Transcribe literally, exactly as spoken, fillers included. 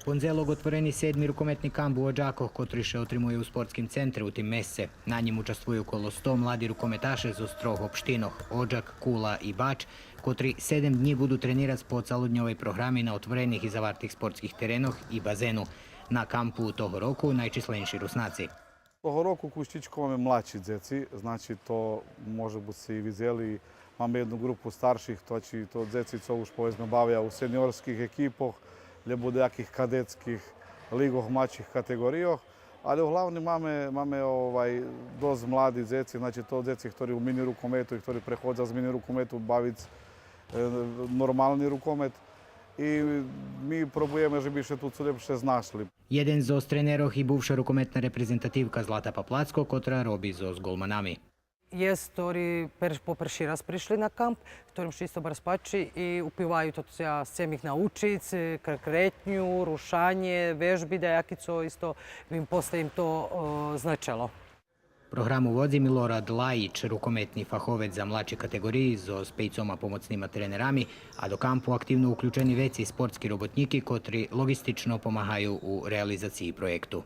Пондзелок отворени седми рукометни камп у Оджакох, котри ше отримує у спортским центре у тим месце. На нїм участвую коло сто млади рукометаше зоз трох општинох: Оджак, Кула и Бач, котри седем днї буду тренирац по цалодньовей програми на отворених и завартих спортских теренох и базену. На кампу того року найчисленши Руснаци. Того року кущичко маме младши дзеци, значи, то може буц сце и видзели, маме єдну ґрупу старших, то, значи, то дзеци цо уж, поведзме, бавя у сеньорских екипох, лєбо у даяких кадетских лиґох, младших катеґорийох, але углавним маме, маме, овай, досц млади дзеци, значи, то дзеци хтори у мини рукомету и хтори преходза з мини рукомету бавиц, е, нормални рукомет. И ми пробуєме же би ше ту цо лєпше знашли. Єден зоз тренерох и бувша рукометна репрезентативка Злата Паплацко, котра роби зоз ґолманами. Єст, хтори пер-, по перши раз пришли на камп, хторим ше исто барз пачи и упиваю тото, цо сцем их научиц, е, кр-, кретню, рушанє, вежби даяки, цо исто им после им то, о, значело. Програму водзи Милорад Лаїч, рукометни фаховец за младши катеґориї зоз пейцома помоцнима тренерами, а до кампу активно уключени вецей спортски роботнїки котри лоґистично помагаю у реализациї проєкту.